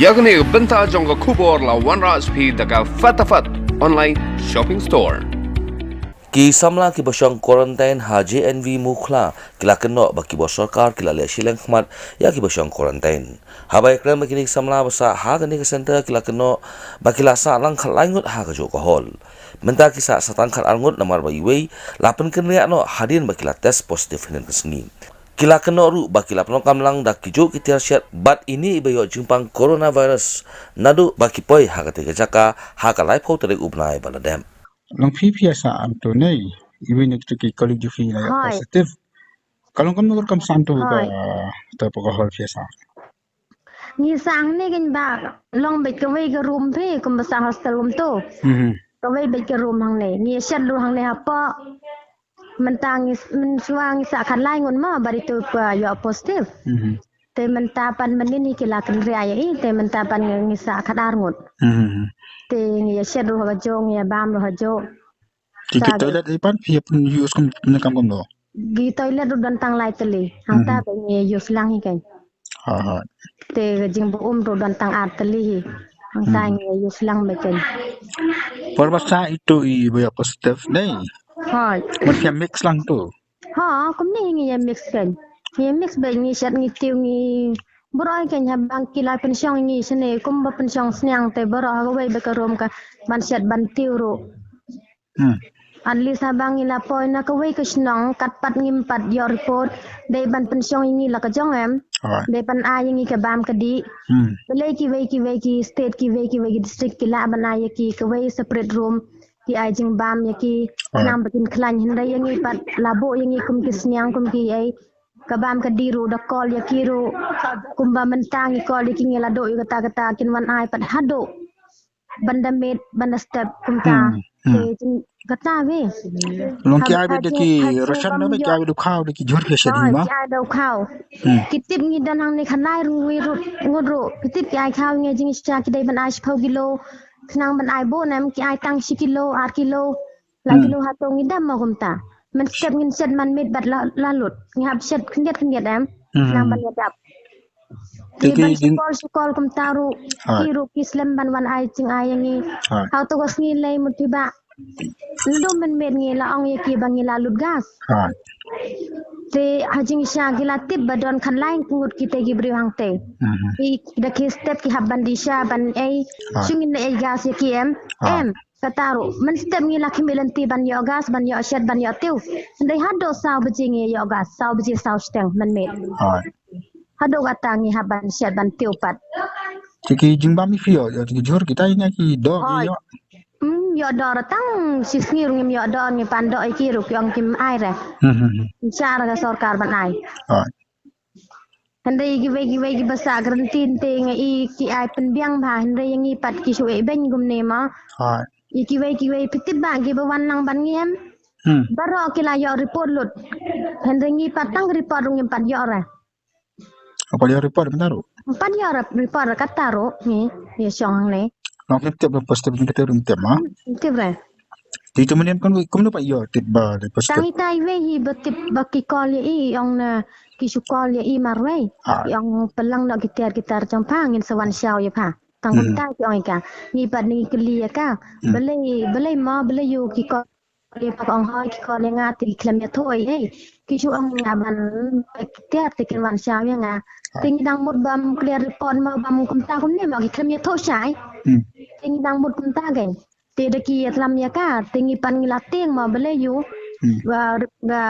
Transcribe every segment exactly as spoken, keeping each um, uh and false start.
Ïa kane ka bynta jong ka khubor la wanrah sha phi da ka Fatafat Online Shopping Store. Ki samla kiba shong quarantine ha J N V Mukhla ki la kynnoh ba ki bor sorkar ki la leh shilliang khmat ïa kiba shong quarantine. Haba ïakren bad kine ki samla ba sah ha kane ka center ki la kynnoh ba ki la sah lang khatlai ngut ha kajuh ka hall. Mynta ki sah sa tang khatar ngut namar ba iwei la pynkynriah noh hadien ba ki la test positive hynnin ka sngi. Ki la kynnoh ruh ba ki la pyndonkam lang da kijuh ki tiar shet bad ine iba ïoh jingpang coronavirus naduh ba ki poi ha katei ka jaka ha ka laiphew tarik u bnai ba la dep. Long phi phi ïa sah am to nei? Iwei na kitu ki colleague jong phi la ïoh Hoi. Positive. Ka long kumno kam sah am to ka Hoi. To pa ka hall phi ïa sah. Ngi sah hangne kein ba long beit kawei ka room phi kumba sah hostel kumto. Mhm. Kawei beit ka room hangne. Ngi shet ruh hangne hapoh. Mynta ngi s-, mynshuwa ngi sah khatlai ngut mo ba ri tu ka ïoh positive. Mhm. Te mynta pat mynnin hi ki la kynriah ïa i, te mynta pat ngi, ngi sah khatar ngut. Mhm. Te ngi ïa shet ruh ha kajuh, ngi ïa bam ruh ha kajuh. Ki, ki Sa toilet i pat phi ïa pyn use kum, pyn kam kumno? Ki toilet ruh don tang lai tylli. Hangta Mhm. ba ngi ïa use lang hi kein. Ha, ha. Te ka jingbaum ruh don tang ar tylli hi. Hangta Hmm. ngi ïa use lang beit kein. Por ba sah itu iba ïoh positive nei. Hoi. Mut phi ïa mix lang tu. Ha, kumne ngi ïa mix kein. Ngi ïa mix beit ngi shet ngi tiew ngi burom kein haba ki la pynshong ïa ngi shane kumba pynshong sniang te burom ha kawei beit ka room ka ban shet ban tiew ruh. Hmm. At least haba ngi la poi na kawei ka shnong, kat pat ngim pat ïoh report, dei ban pynshong ïa ngi la ka jong em, Alright. dei ban ai ïa ngi ka bam ka dih. Hmm. Balei kiwei kiwei ki state, kiwei kiwei ki district ki lah ban ai ïa ki kawei separate room, ki ai jingbam ïa ki Alright. khnang ba kin khlaiñ, hynrei ïa ngi pat la buh ïa ngi kum ki sniang kum ki ei. Ka bam ka dih ruh da call ïa ki ruh, kumba mynta ngi call ïa ki ngi la duh ïa kata kata kin wan ai pat haduh ban da miet, ban da step kumta. Hmm, hmm. Te jing kata we. Long ki Haba ai beit da ki ration da beit ki ai beit da u khaw da ki jhur ki shet Hoi, ma. Ki ai da u khaw. Hmm. Ki tip ngi don hangne khatlai ngut ruh, ngut ruh. Ki tip ki ai khaw ngi jingshisha ki dei ban ai shiphew kilo. Khnang ban ai bun em ki ai tang shi kilo, ar kilo. La Hmm. kilo hato ngi dam ma kumta. Mynstep ngin shet man miet bad la, la lut. Ngi hap shet khyndiat khyndiat em. Hmm. Khnang ban ïadap. Te Ngi ki ban jing- shukor shukor kumta ruh. Hai. Ki ruh ki slem ban wan ai jingai ïa ngi. Hai. Hato ka sngi lei mut phi ba. Ndu mynmiet ngi la ong ïa ki ba ngi la lut gas. Hai. Te ha jingshisha ki la tip ba don khatlai ngut kita ki briew hangte. Mhm. Ki da ki step ki hap ban di sha ban ei. Hai. Shu ngin ei gas ïa ki em. Hai. Em. Kata ruh, mynstep ngi la khmih lynti ban ïoh gas, ban ïoh shet, ban ïoh tiew. Hynrei haduh saw baje ngi ïoh gas, saw baje saw shiteng mynmiet. Hai. Haduh kata ngi hap ban shet ban tiew pat. Te ki jingbam i phi ïoh, ïoh ki jhur kita ïa ki doh ki Hai. ïoh. Hmm, ïoh doh ra tang shi sngi ruh ngim ïoh doh ngi pan doh ïa ki ruh ki ong kim ai re. Hmm, hmm, hmm. Ngi shah ra ka sorkar ban ai. Hai. Hynrei kiwei kiwei kiba sah quarantine te nga i ki ai pynbiang bha hynrei ïa ngi pat ki shu eh beiñ kumne ma. Hai. Ïa kiwei kiwei phi tip ba kiba wan lang ban ngi em. Hmm. Baroh ki la ïoh report lut. Hynrei ngi pat tang report ruh ngim pat ïoh re. Apa ïoh report mynta ruh? Ngim pat ïoh re-, report kata ruh ngi ïa shong hangne. Long phim tip ba positive, phim tip, phim tip ma? Phim tip re. Te tu mynnin kumno, kumno pat ïoh tip ba positive? Tang ita iwei hi ba tip ba ki call ïa i, i ong na ki shu call ïa i marwei. Ah. I ong pynlang noh ki tiar ki tar jong pha, ngin sa wan shaw ïa pha. Tang Hmm. kumta ki ong ïa ka. Ngi pat ngi kylli ïa ka. Hmm. Balei, balei ma, balei ïoh ki call ïa pha, ka ong hoi ki call ïa nga te ki khlem ïathuh ei ei. Ki shu ong ïa nga ban peit ki tiar te kin wan shaw ïa nga. Ah. Te ngi dang mut bam clear report ma bam kumta kumne ma ki khlem ïathuh shai. Hmm. Te ngi dang mut kumta kein. Te da ki ïatlam ïa ka, te ngi pat ngi la tieng ma balei ïoh. Hmm. Ba, ba,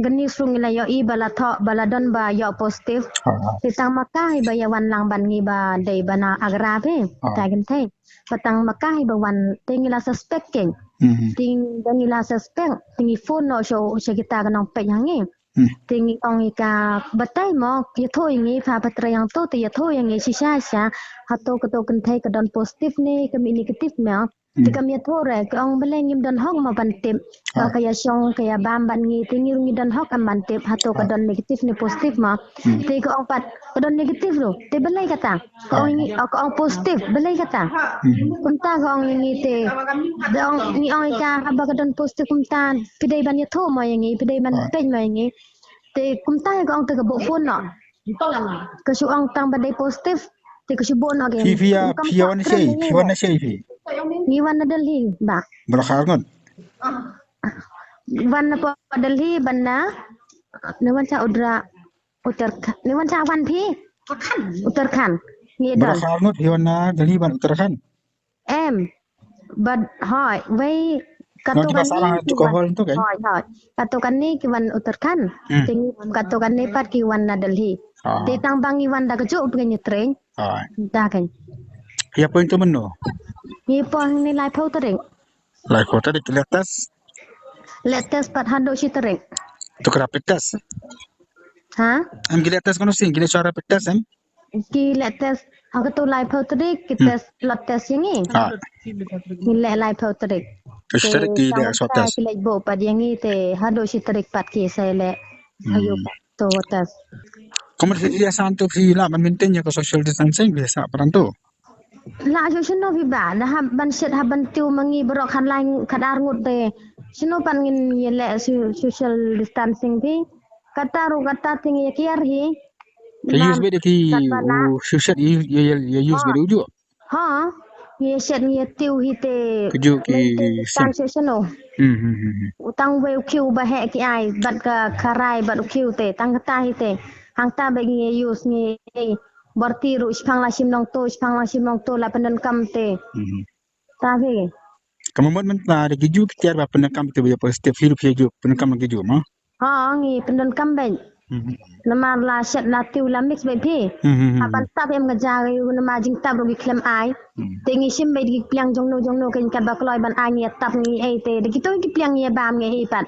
ka news ruh ngi la ïohi ba la thoh, ba la don ba ïoh positive. Ha, ha. Te tang ma ka hi ba ïa wan lang ban ngi ba dei ba na Agra phi. Ha. Ka kynthei. Ba tang ma ka hi ba wan, te ngi la suspect kein. Hmm. Te da ngi la suspect, te ngi phone noh sha, sha kita ka nongpeit ha ngi. Hmm. Te ngi ong ïa ka batai mo, ïathuh ïa ngi, pha ba trei hangto, te ïathuh ïa ngi shisha shisha. Hato kato kynthei ka don positive ne, ka mih negative mo. Te Hmm. kam ïathuh re, ka ong balei ngim don hok mo ban tip. Ba Ah. ka ïa shong, ka ïa bam bad ngi, te ngi ruh ngi don hok em ban tip, hato ka Ah. don negative ne positive mo. Hmm. Te ka ong pat, ka don negative ruh. Te balei kata? Ka ong Ah. ngi, ka ong positive, balei kata? Hmm. Kumta ka ong ïa ngi te, da ong, ngi ong ïa ka, haba ka don positive kumta, phi dei ban ïathuh mo ïa ngi, phi dei ban Ah. peit mo ïa ngi. Te kumta ka ong te ka buh phone noh. Ka shu ong tang ba dei positive. Te ka shu bun noh. Phi, phi ïa, phi ïa wan na shaei, phi wan na shaei phi? Ngi wan na Delhi, bah. Baroh khatar ngut? Wan na pdeng Delhi, ban na, ne wan sha Uttara-, Uttarakhand, ne wan sha wan phi? Uttarakhand. Ngi don. Baroh khatar ngut phi wan na Delhi ban Uttarakhand? Em. Bad hoi, wei, kato kane ki wan, hoi, hoi. Kato kane ki wan Uttarakhand. Hmm. Te ngi, kato kane pat ki wan na Delhi. Ah. Te tang ba ngi wan da kajuh phi ngi train. Ah. Da kan. Ïa poi to mynno? Ïa poi ni laiphew tarik. Laiphew tarik leh test? Leh test pat haduh shi tarik. To ka rapid test? Ha? Em ki leh test kano sien, ki leh shuwa rapid test em? Ki leh test, ha kato laiphew tarik, ki test, blood test ïa ngi. Ah. Ki leh laiphew tarik. Shi tarik ki leh swab test. Ki leh buh pat ïa ngi te, haduh shi tarik pat ki sa leh. Hmm. Ayu pat to test. Kumno phi ïa san to phi lah ban maintain ïa ka social distancing phi sa paran to? Lah shu shano phi bah, da hap ban shet hap ban tiew ma ngi baroh khatlai khatar ngut te. Shano pat ngin ïa leh so-, social distancing phi. Kata ruh kata te ngi ïa kiar hi. Ka use beit ki, u shu shet ïa, ïa, ïa use beit u juh. Ha, ngi ïa shet ngi ïa tiew hi te. Kajuh ki shet. Tang shu shano. Hmm, hmm, hmm, hmm. U tang wei u khiew ba heh ki ai, bad ka kharai, bad u khiew te, tang kata hi te. Hangta beit ngi ïa use ngi, eh, bor ti ruh, shipang la shim nongto, shipang la shim nongto, la pyndonkam te. Mhm. Ta hi. Ka mut mynta da ki juh ki tiar ba pyndonkam te ba ïa positive hi ruh phi ïa juh, pyndonkam ki juh mo? Ha, ngi pyndonkam beit. Mhm. Namar la shet la tiew la mix beit phi. Mhm. Hap ban tap em ka ja ri namar jingtap ruh ki khlem ai. Mhm. Te ngi shim beit ki pliang jongno jongno kein katba kloi ban ai ngi ïa tap ngi ei te. Da kito ki pliang ngi ïa bam ngi ei pat.